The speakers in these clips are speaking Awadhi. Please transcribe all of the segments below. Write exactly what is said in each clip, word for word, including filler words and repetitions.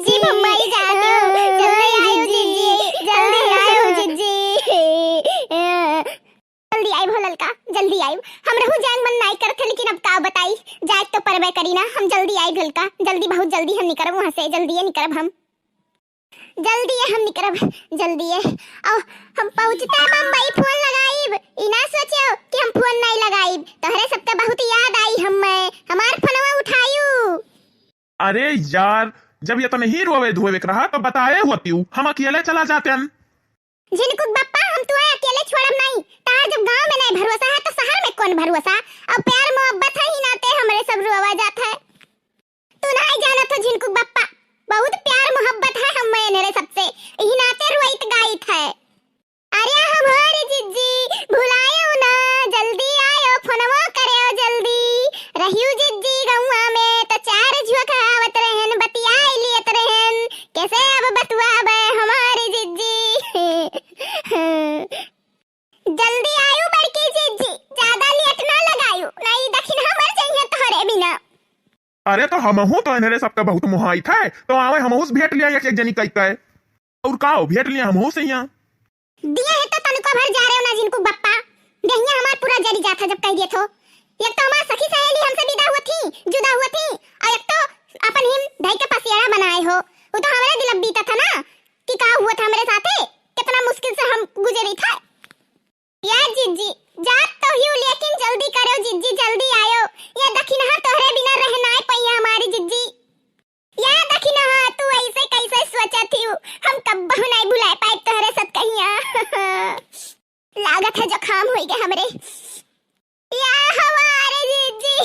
जी, बम्बई जात हूँ। जल्दी आयो जीजी, जल्दी आयो जीजी। जल्दी आइब हो ललका, जल्दी आइब। हमरहू जाए मन नाई करत है, लेकिन अब का बताई, जाए तो परबे करी ना। हम जल्दी आइब ललका, जल्दी, बहुत जल्दी हम निकरब वहाँ से, जल्दी ये निकरब हम। जल्दी ये हम निकरब, जल्दी ये। और हम पहुँचते बम्बई फोन लगाइब, ई ना सोचो कि हम फोन नाई लगाइब। तोहरे सबके बहुत याद आई हमें, हमार फोनवा उठायू। अरे यार, जब इतना ही रोवे धोवे के रहा तो बताए होतियू, हम अकेले चला जाते हैं। झिनकुक बप्पा, हम तुहे अकेले छोड़ब नाई। तहार जब गाँव में नाई भरोसा है तो शहर में कौन भरोसा? अब प्यार मोहब्बत है ही नाते हमरे सब रोवा जात है। तू नाई जानत हो झिनकुक बप्पा, बहुत प्यार मोहब्बत है हम में इनरे सबसे, यही नाते रोइत गाइत है। अरे हमारी जिज्जी, भुलायो ना, जल्दी आयो, फोनवा करो जल्दी। रहियो जिज्जी गौवा में तो चार झुकावत रहन, बतियाई लियत रहन। कैसे अब बतुआबे हमारी जिज्जी? जल्दी आयो बड़की जिज्जी, ज्यादा लेट ना लगायो, नहीं दखिन हमर जइहे तोहरे बिना। अरे तो हमहू तो इनरे सबका बहुत मोहाइत है, तो आवे हमहू से भेंट लिया एक, एक जनी कई कई। और का हो, भेंट लिया हमहू से यहाँ। दिए है तो तनिको भर जा रहे हो ना झिनकुक बप्पा, देहिया हमार पूरा जरी जात है जब कह दिए थो। एक तो हमार सखी सहेली हमसे विदा हुआ थी, जुदा हुआ थी, और एक तो अपन हिम धई के पसियाड़ा बनाए हो। वो तो हमारे दिल अब बीता था ना कि का हुआ था हमारे साथे, कितना मुश्किल से हम गुजरी था। या जिज्जी, जात तो हियो, लेकिन जल्दी करो जिज्जी, जल्दी आयो। या दखिनहा तोहरे बिना रह नाय पइया हमारी जिज्जी। या दखिनहा, तू ऐसे कैसे सोचत हियो? हम कब्बहु नाय भुलाए पाए तोहरे साथ कहिया। लागत है जुकाम होई गए हमरे। या हमारे जिज्जी।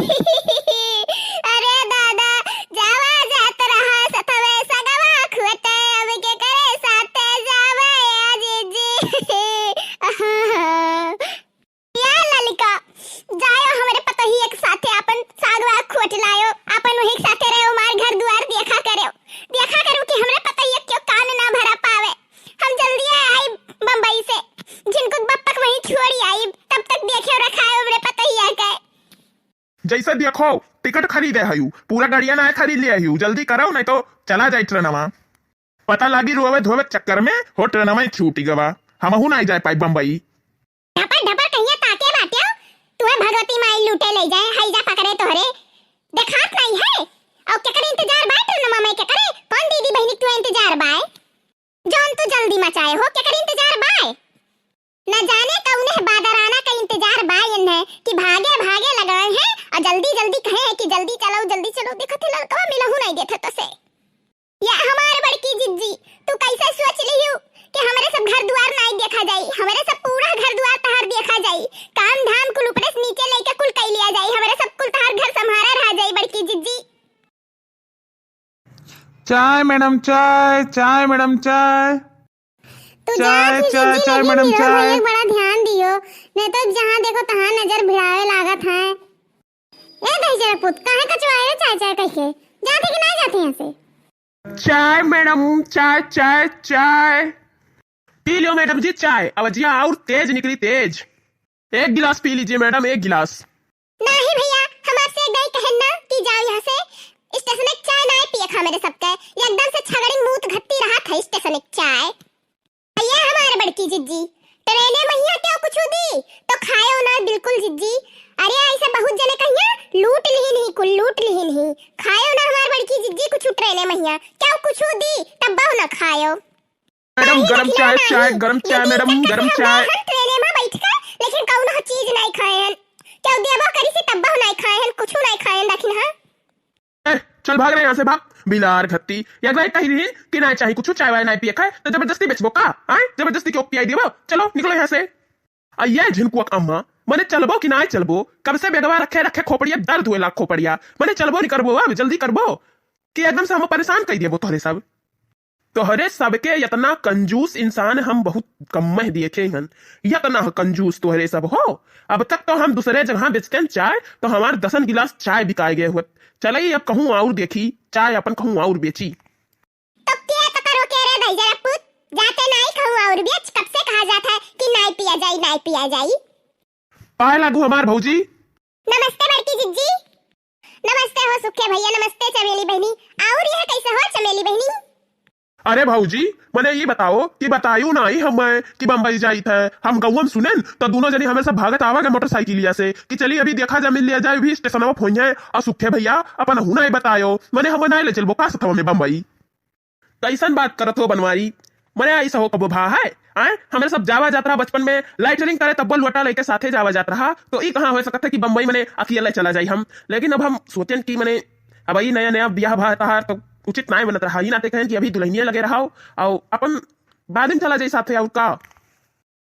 अरे दादा, जावा जात रहा सथवे सगवा खुअते, अब के करे साथे जावे या जिज्जी। या ललिका, जायो हमरे पतोहिया के साथे आपन सागवा खोट लायो, आपन वही के साथे रहो, हमार घर दुआर देखा करो, देखा करो कि हमरे पतोहिया क्यों कान ना भरा पावे। हम जल्दी आई बम्बई से, झिनकुक बप्पक वहीं छोड़ी आई, तब तक देखे रखा है हमरे पतोहिया के। जैसे देखो, टिकट खरीदे हयू, पूरा गड़िया ना खरीद लिया हयू, जल्दी करो, नहीं तो चला जाए ट्रेनवा। पता लागी रोवे धोवे चक्कर में हो ट्रेनवा ही छूटी गवा, हमहू ना जाए पाई बम्बई। ढपर ढपर कहिया ताके बाट्यो, तुहे भगवती माई लूटे ले जाए, हैजा पकड़े तोहरे। देखात नहीं है? और केकरे इंतजार बाय ट्रेनमा में, केकरे? कौन दीदी बहिनी के तुहे इंतजार बाय? जौन तू जल्दी मचाए हो, केकरे इंतजार बाय? न जाने कौने बादराना का इंतजार बाय इन्हें कि भागे भागे लगाए हैं और जल्दी जल्दी कहे हैं कि जल्दी चलो, जल्दी चलो। देखत है लड़कवा मिलहू नहीं देत है तो से। या हमार बड़की जिज्जी, तू कैसे सोच लिहू कि हमरे सब घर दुआर नाई देखा जाई, हमरे सब पूरा घर दुआर तहार देखा जाई, काम धाम कुल ऊपरे से नीचे लेके कुल कई लिया जाई, हमरे सब कुल तहार घर संभारा रहा जाई बड़की जिज्जी। चाय मैडम, चाय, चाय मैडम, चाय। तू जा चाय, तू चाय, जिज्जी चाय लगी मैडम, मिलो चाय। भैया बड़ा ध्यान दियो, नहीं तो जहाँ देखो तहाँ नजर भिड़ावे लागत है। ए दहिजरा पुत, काहे कचवाए रे चाय चाय कह के? जाते कि ना जाते यहाँ से? चाय मैडम, चाय, चाय, चाय। पी लियो मैडम जी चाय, आवाजिया और तेज निकली, तेज। एक गिलास पी लीजिए मैडम, एक गिलास। नहीं भैया, हमार से गई कहन ना कि जाओ यहाँ से। स्टेशन एक चाय ना पिए खा मेरे सबके, एकदम से छगड़ी मूत घट्टी रहा था स्टेशन एक चाय। ये हमारे बड़की जिज्जी, ट्रेने महिया क्यों कुछ दी तो खायो ना बिल्कुल जिज्जी। अरे ऐसे बहुत जने कहिया लूट लिहिन ही, कुल लूट लिहिन ही। खायो ना हमार बड़की जिज्जी कुछ ट्रेने महिया, क्यों कुछ दी तब बहु ना खायो। मैडम, नहीं, गरम देखिला चाय, नहीं। चाय, गरम चाय, लेकिन मैडम, इज्जत गरम कैसे हम चाय। गए हन ट्रेने में बैठ कर, लेकिन कौनो चीज नहीं खाए हन। क्यों देबो करी से तब बहु नहीं खाए हन, कुछ नहीं खाए हन, देखिन हाँ। ए, चल भाग रहे यहाँ से, भाग। बिलार घत्ती, या गए कही रही कि ना चाही कुछ चाय वाय ना पिए खाए, तो जबरदस्ती बेचबो का? आए, जबरदस्ती क्यों पियाई देबो? चलो, निकलो यहाँ से। आ ये झिनकुआ अम्मा, मने चलबो कि ना चलबो? कब से बेगवा रखे, रखे खोपड़िया दर्द हुए लाग खोपड़िया। मने चलबो नहीं करबो, अब जल्दी करबो कि एकदम से हम परेशान कर देबो तोहरे सब। तोहरे सबके इतना कंजूस इंसान हम बहुत कम में देखे हन। इतना कंजूस तोहरे सब हो। अब तक तो हम दूसरे जगह बेचते हैं चाय, तो हमार दसन गिलास चाय बिकाए गए हुए। चलई अब कहूँ और देखी, चाय अपन कहूँ और बेची। तो के तो करो के रे भाई जरा पूत, जाते नाई कहूँ और बेच, कब से कहा जाता है कि नाई पिया जाई, नाई पिया जाई। पाए लागू हमार भौजी। नमस्ते बड़की जिज्जी। नमस्ते हो सुखे भैया, नमस्ते चमेली बहनी। और यह कैसे हो चमेली बहनी? अरे भौजी, मने ई बताओ कि बतायू नाई हमें कि बम्बई जाइत है। हम गौवा में सुनेन तो दोनों जनी हमें सब भागत आवा गए मोटरसाइकिलिया से कि चली अभी देखा जा, मिल लिया जाए, अभी स्टेशनवा फोन है और सुखे भैया अपन हूँ नाई बतायो, मने हमें नाई ले चलबो का सथवा में बम्बई। कैसन बात करत हो बनवारी, मने ऐसा हो कबो भा है? आए, हमें सब जावा जात रहा बचपन में, लैटरिन करे तब्बो लोटा लेके साथे जावा जात रहा, तो ई कहाँ हो सकत है कि बम्बई मने अकेले चला जाई हम? लेकिन अब हम सोचेन कि मने अब ई नया नया ब्याह भा तहार तो उचित नाय बनत रहा, ई नाते कहेन कि अभी दुल्हनिया लगे रहाओ, और अपन बाद में चला जाई साथे, और का?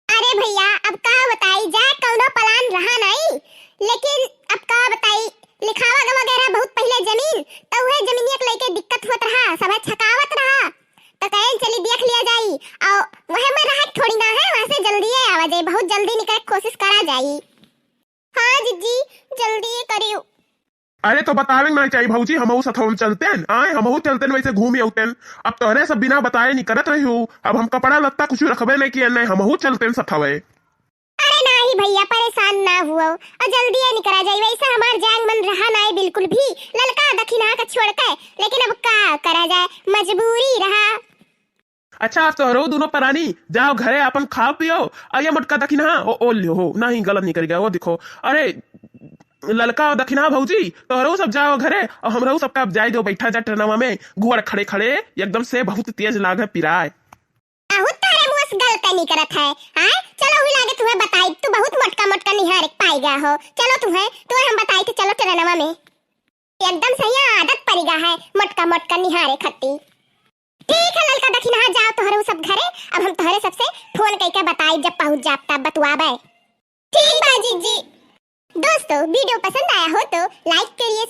अरे भैया, अब का बताई, जाए कौनो प्लान रहा नहीं, लेकिन अब का बताई, लिखावा ग-, वगैरह बहुत पहिले जमीन, तो वह जमीनिया के लेके दिक्कत होत रहा, सब छकावत रहा, तो कहेन चली देख लिया जाई, और वह में रहा थोड़ी ना है, वहाँ से जल्दी आवा जाए, बहुत जल्दी निकले के कोशिश करा जाई। हाँ जिज्जी, जल्दी करियो। अरे तो बतावे ना चाहिए भौजी, हमहू सथवा में चलतेन, आए हमहू चलतेन, वैसे घूम अउतेन। अब तोहरे सब बिना बताए निकरत रही हूँ, अब हम कपड़ा लत्ता कुछ रखबे नहीं किए, नहीं हमहू चलतेन सथवे। अरे नाही भैया, परेशान ना हुओ, और जल्दी ये निकरा जाई, वैसे हमार जांग मन रहा नाई बिल्कुल भी, ललका दखिनहा का छोड़ के, लेकिन अब का करा जाए, मजबूरी रहा। अच्छा, अब तोहरो दोनों परानी जाओ घरे, अपन खाओ पियो, और ये मोटका दखिनहा, ओ, ओ लियो हो, नहीं गलत नहीं करेगा, वो देखो, अरे ललका और दखिनहा भौजी, तोहरो सब जाओ घरे, और हमरो सबका अब जाए दो, बैठा जा ट्रेनवा में, गोड़ खड़े खड़े, एकदम से बहुत तेज लाग है पिराए। बहुत तारे मुँह से गलत नहीं करत है, आए? चलो हुई लागे तुम्हें बताई, तू बहुत मोटका मोटका निहारे पाई गया हो, चलो तुम्हें, तुम्हें हम बताई थे, चलो ट्रेनवा में। एकदम सही आदत पड़ गया है मोटका मोटका निहारे खत्ती। ठीक है ललका दखिनहा, जाओ तोहरे सब घरे, अब हम तोहरे सबसे फोन करके बताई, जब पहुँच जाब तब बतुआबे। ठीक बा जिज्जी। दोस्तों, वीडियो पसंद आया हो तो like करिए,